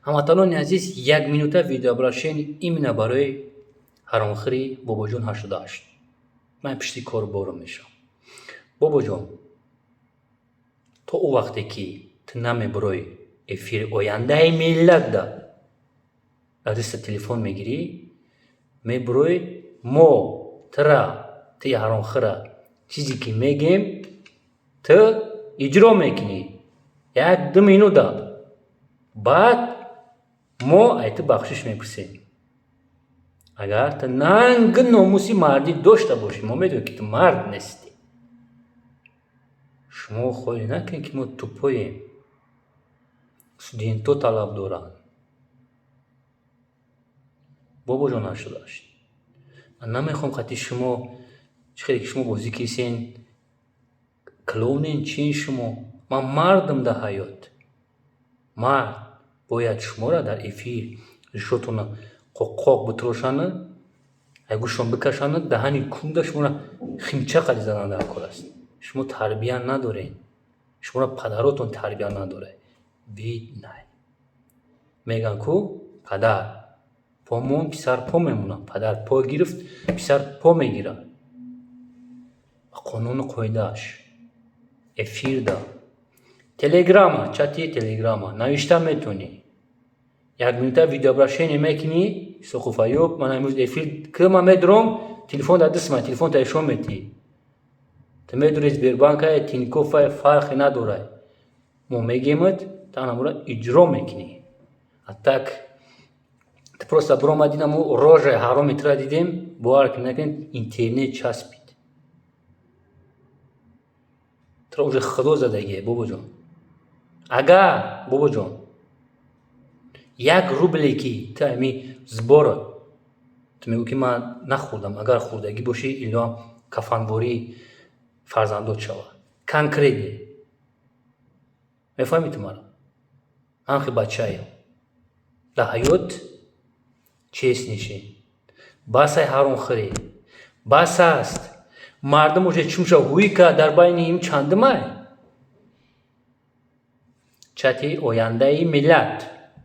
Ҳамватанони азиз, як минута видеообращение именно барои ҳаромхӯри Бобоҷон 88. Ман пишти кору борум мешавам. Бобоҷон, то ӯ вақте ки ту намебурои эфири ояндаи миллатда, дар даста телефон мегирӣ, мебурои, мо тура, ту ҳаромхӯра, чизе ки мегем, ту иҷро мекунӣ 1-2 минута, баъд мо ай ту бахшиш мепурсем. Агар ту нанги номуси мардӣ дошта бошӣ, мо медонем, ки ту мард нестӣ. Шумо хоҳӣ накунед, ки мо тупоем. Студентҳо талаб доранд. Бобоҷон 88. Ман намехоҳам қати шумо чӣ хеле ки шумо бозӣ кисен, клоунен, чин шумо. Ман мардам дар ҳаёт. Мард бояд шуморо дар эфир ришотона қоққоқ битрошану ай гӯштон бикашану даҳани кунда шуморо химча қади задан дар кор аст. Шумо тарбия надоред. Шуморо падаротон тарбия надорад. Виднай. Мегӯянд ку падар по мон, писар по мемонад. Падар по гирифт, писар по мегирад. Ба қонуну қоидааш. Эфирда. Телеграма, чати телеграма навишта метавонӣ. Як минута видеообращение мекунӣ, Исоқов Аюб, ман имрӯз эфир ки ман медурам, телефон дар дасти ман, телефон та ишон метиҳӣ. Ту медури, Сбербанкае, Тинькоффае, фарқе надорад. Мо мегемат, ту анамура иҷро мекунӣ. А так ту просто биромадӣ, намо рожаи ҳароми тура дидем, бовар кунед накунед, интернет часпид. Тура уже худо задагие, бобоҷон. Агар, бобоҷон, як рубле ки ту ами сборот, ту мегӯӣ, ки ман нахӯрдам, агар хӯрдагӣ бошӣ, илоҳам кафанворӣ фарзандот шавад. Конкретно. Мефаҳмӣ ту маро? Ман хе бачаем. Дар ҳаёт честный шин. Бас ай ҳаромхӯрӣ. Бас аст. Мардум уже чумша ҳуй кард дар байни ин чандумай? Чати ояндаи миллат.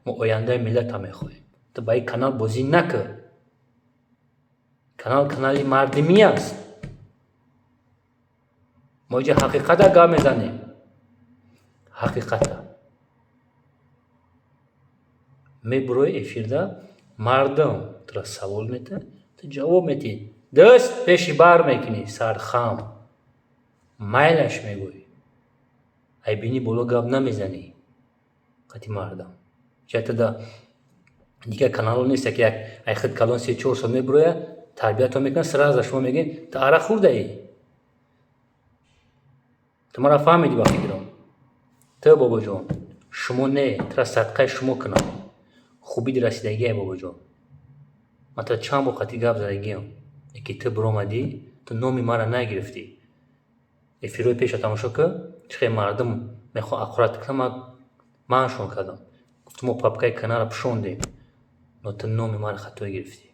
Мо ояндаи миллатро мехоҳем. Ту ба ин канал бозӣ накун. Канал канали мардумӣ аст. Мо инҷа ҳақиқата гап мезанем. Ҳақиқата. Мебурои эфирда, мардум тура савол метиҳад, ту ҷавоб медиҳӣ. Даст пеши бар мекунӣ, сархам. Майлаш мегӯӣ. Ай бини боло гап намезанӣ қати мардам. Ҷатада дигар каналҳо нест, ки як ай худ калон 3-4 сол мебурояд, тарбиятон мекунад, сразу шумо мегӯед, ту арақ хӯрдаӣ? Ту маро фаҳмидӣ ба фикрам? Ту, бобоҷон, шумо не, тура садқаи шумо кунам. Хубиди расидагие, бобоҷон. Ман тура чанд бор қати гап задагиам. Ки ту биромадӣ, ту номи маро нагирифтӣ. Эфирҳои пеша тамошо кун, чӣ хел мардум мехоҳанд ақурат кунанд, ман манъшон кардам. Гуфтам, мо папкаи каналро пӯшондем. Но ту номи маро хато гирифтӣ.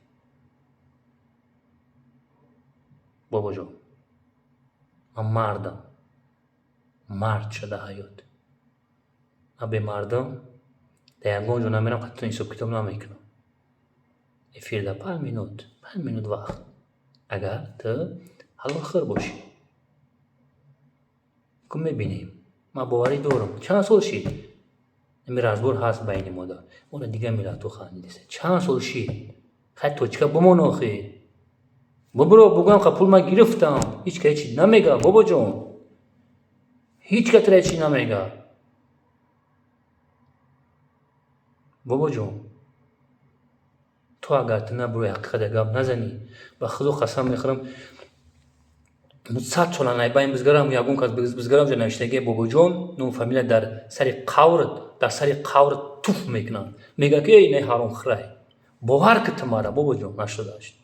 Бобоҷон, ман мардам. Мард шуда ҳаёт. Ман бемардам дар ягон ҷо намерам, қатъан ҳисоб-китоб намекунам. Эфирда 5 минут, 5 минут вақт. Агар ту ҳалолхӯр бошӣ. Ку мебинем. Ман боварӣ дорам. Чанд сол шид? Ами разбор ҳаст байни мода. Моро дигар миллатҳо хандидеста. Чанд сол шид? Хай точка бимон охи. Бубуро бугӯям, ха пул ман гирифтам. Ҳеҷ ка ҳечи намега, бобоҷон. Ҳеҷ ка тура ҳечи намега. Бобоҷон, ту агар ту набурои ҳақиқата гап назанӣ, ба худо қасам мехӯрам, 100 сола найбайн бизгарам, ягон кас бизгарам, ҷо навиштагие бобоҷон, ному фамилия дар сари қаврат, дар сари қаврат туф мекунанд. Мегӯяд, ки эй, не ҳаромхӯрай. Бовар ки ту мара, бобоҷон, 88.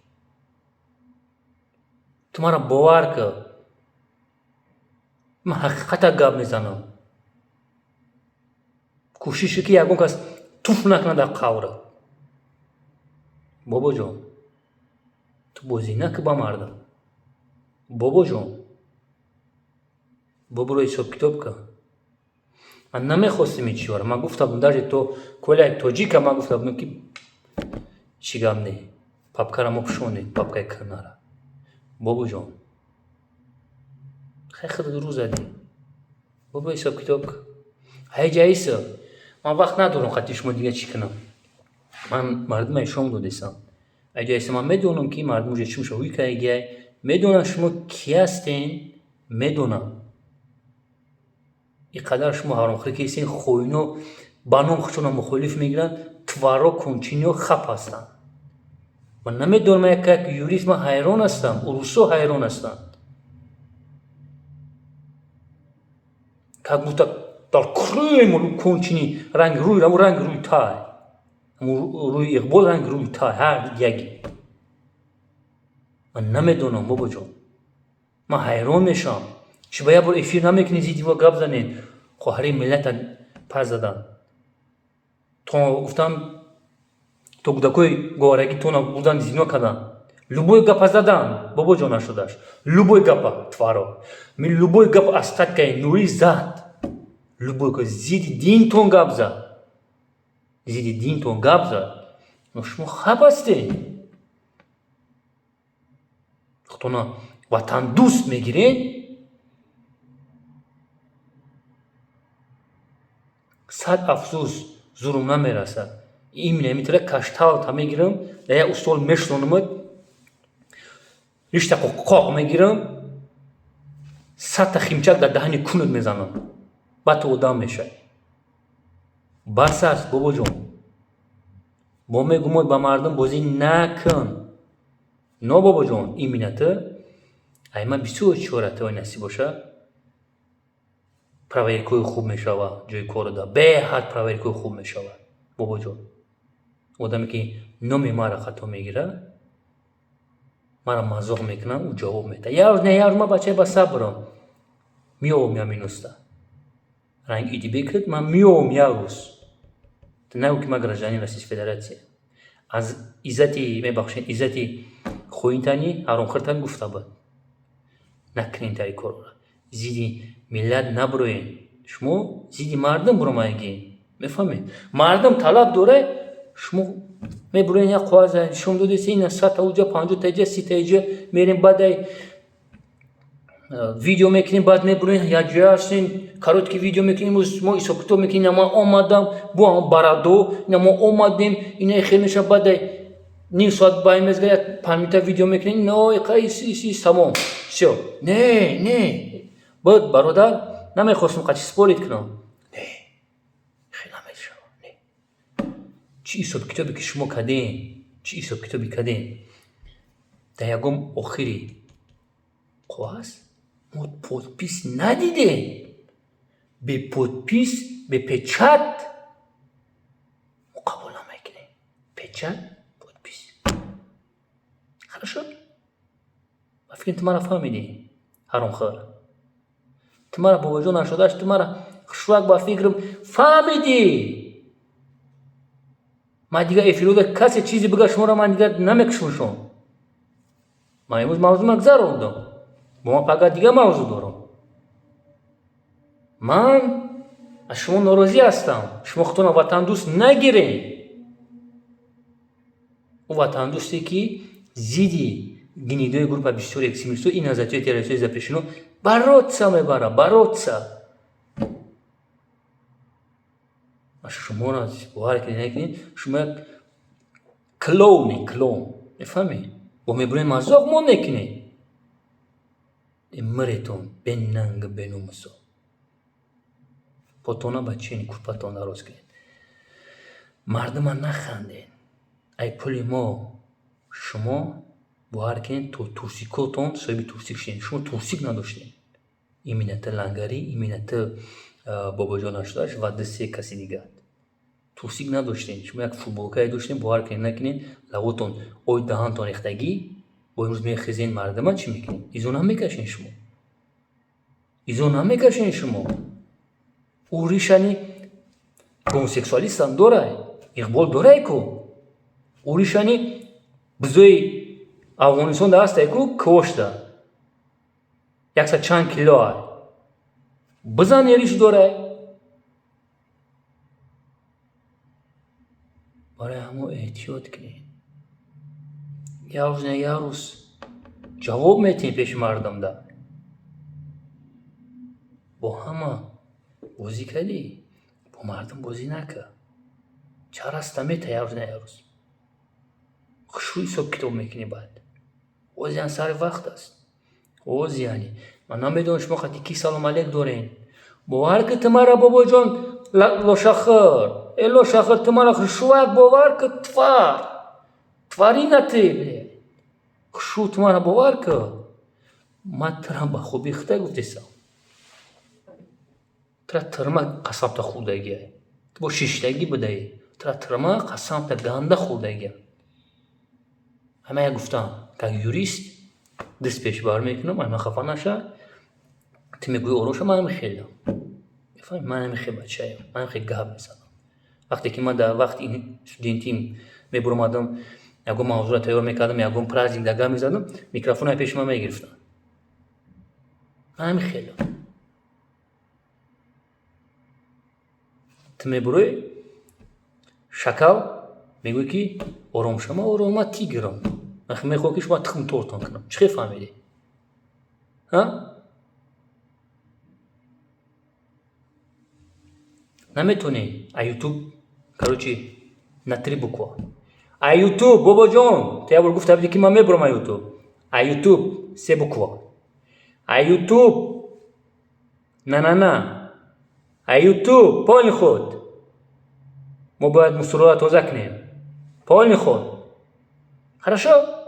Ту мара бовар ки. Ман ҳақиқата гап мезанам. Кӯшиш ки ягон кас туф накунад дар қаврат. Бобоҷон, ту бозӣ накун ба мардам. Бобоҷон, бобуро ҳисоб-китоб кун. Ман намехостем ин чиёра. Ман гуфта будам, даже то Коляи тоҷика ман гуфта будам, ки чӣ гап не, папкара мо пушонем, папкаи кӯнара. Бобоҷон, хай худат рӯ задӣ. Бобо, ҳисоб китоб ҳайҷа иса. Ман вақт надорам қати шумо дига чӣ кунам. Ман мардума ишон додесам. Айҷа иса, ман медонам, ки мардум уже чӣ меша ҳуй кардагиай. Медонам, шумо кӣ ҳастен, медонам. Ин қадар шумо ҳаромхӯрӣ кардистен, хоино ба ном худшонро мухолиф мегиранд, тваро кончиниё хап ҳастанд. Ман намедонам, як юрист, ман ҳайрон ҳастам, урусо ҳайрон ҳастанд. Как будто дар Кремл кончини ранги рӯй, ҳамун ранги рӯи тай. Ҳамун рӯи Иқбол ранги рӯи тай, ҳар яги. Ман намедонам, бобоҷон. Ман ҳайрон мешавам. Чӣ ба як бор эфир намекунед, зидди мо гап занед? Хоҳари миллата пас задан. То гуфтам, то кӯдакои говорагӣ тона бурдан, зино карданд. Любой гапа задан, бобоҷон, нашудаш. Любой гапа, тваро. Ми любой гап остаткаи нурӣ зад. Любой зидди динтон гап зад. Зидди динтон гап зад. Но шумо хаб ҳастед. Худтона ватандӯст мегиред. Сад афсӯс, зурум намерасад. Именно ҳамин кашталта мегирам, дар як устол мешунонамад, ришта қоқ мегирам, 100-та химчак дар даҳани кунат мезанам. Баъд ту одам мешавӣ. Бас аст, бобоҷон. Мо мегӯем, ба мардум бозӣ накун. Но, бобоҷон, именно ту ай ман бисёр чора ту насиб боша, проверкаҳои хуб мешава ҷои коруда. Беҳад проверкаҳои хуб мешава, бобоҷон. Одаме ки номи маро хато мегирад, маро мазоқ мекунад, ӯ ҷавоб медиҳад. Як рӯз не, як рӯз ман бачаи ба сабрам. Меовам яминуста. Ранг иди бикард, ман меовам як рӯз. Ту нагӯ, ки ман гражданин Российской Федерация. Аз иззати, мебахшед, иззати хоинтани, ҳаромхӯртани гуфта буд. Накунед тари корро. Зидди миллат набуроед. Шумо зидди мардум буромадагӣ. Мефаҳмед? Мардум талаб дорад, шумо мебуроед, як қоғаз нишон додест, ина 100-та уҷа, 50-та иҷа, 30-та иҷа, мерем, баъдай видео мекунем, баъд мебуроем, якҷоя ҳастем, короткий видео мекунем, имрӯз мо ҳисоб-китоб мекунем, ина ман омадам, бо ҳам барадо, ина мо омадем, ина хел мешавад, баъдай ним соат баъд мезга, як 5 минута видео мекунем, ина ой қай ис тамом. Всё. Не, не. Буд, бародар, намехостам қачи спорить кунам. Не. Хел намешавад. Не. Чӣ ҳисоб-китобе ки шумо кардем, чӣ ҳисоб-китобе кардем, дар ягон охири қоғаз мо подпись надидем. Бе подпись, бе печать мо қабул намекунем. Печать, подпись. Хорошо? Ба фикр, ту маро фаҳмидӣ, ҳаромхӯр. Ту мара, бобоҷон, нашудаш, ту мара хушвак, ба фикрам, фаҳмидӣ. Ман дигар эфирода касе чизе бига, шуморо ман дигар намекушмшон. Ман имрӯз мавзӯъ гузарондам. Бо ман пага дигар мавзӯъ дорам. Ман аз шумо норозӣ ҳастам. Шумо худтонро ватандӯст нагиред. Ӯ ватандӯсте ки зидди гнидои группа бисёри экстремистҳо и назарияҳои террористҳои запрещено бороться мебарад, бороться. Ма шуморо бовар кунед, накунед, шумо як клоуне, клоун. Мефаҳмед? Бо мебуред, мазоқ мо мекунед. Миретон бенанг, беномусо. Потона ба чени курпатон дароз кунед. Мардума нахандед. Ай пули мо шумо бовар кунед, то турсикотон соҳиби турсик шудед. Шумо турсик надоштед. Именно ту лангарӣ, именно ту, бобоҷон нашудаш, ва ду се каси дигар. Турсик надоштед. Шумо як футболкае доштед, бовар кунед, накунед, лавотон ой даҳантон рехтагӣ, бо имрӯз мехезен, мардума чӣ мекунед? Изо намекашед шумо. Изо намекашед шумо. Ӯ ришани гомосексуалистам дорай. Иқбол дорай ку. Ӯ ришани бузои Афғонистон да ҳастай ку, кошта. Яксад чанд кило ай. Бизан, риш дорай. Барои ҳамо эҳтиёт кунед. Як рӯз не, як рӯз ҷавоб метиҳем пеши мардумда. Бо ҳама бозӣ кардӣ, бо мардум бозӣ накар. Чараста мета як рӯз не, як рӯз. Хушрӯ ҳисоб китоб мекунӣ баъд. Озиян сари вақт аст. Озияни. Ман намедонам, шумо қати ки салом алек дорен. Бовар ки, ту мара, бобоҷон, лошахӯр. Э, лошахӯр, ту мара хушрӯак бовар ки, тварь. Тварина ты, бля. Хушрӯ, ту мара бовар ки. Ман тура ба хубӣ хита гуфтесам. Тура тирма қасамта хӯрдагия. Ту бо шиштагӣ будаӣ. Тура тирма қасамта ганда хӯрдагия. Ҳамая гуфтам, как юрист даст пеш бар мекунам, ай ман хафа наша. Ту мегӯӣ ороша, ман ҳами хелам. Мефаҳмӣ, ман ҳами хел бачаям, ман ҳами хел гап мезанам. Вақте ки ман дар вақти студентим мебуромадам, ягон мавзӯъро тайёр мекардам, ягон праздник дар гап мезадам, микрофонро пеши ман мегирифтанд. Ман ҳами хелам. Ту мебурӯй, шакал, мегӯӣ, ки ором ша. Ман ором, ман тиграм. Ман мехоҳам, ки шумо тухм тортон кунам. Чӣ хел фаҳмидӣ? Ҳа? Наметонӣ а Ютуб, короче, на три буква. А Ютуб, бобоҷон, ту як бор гуфта будӣ, ки ман мебурам а Ютуб. А Ютуб се буква. А Ютуб на-на-на. А Ютуб полный ход. Мо бояд мусорро тоза кунем. Полный ход. Хорошо?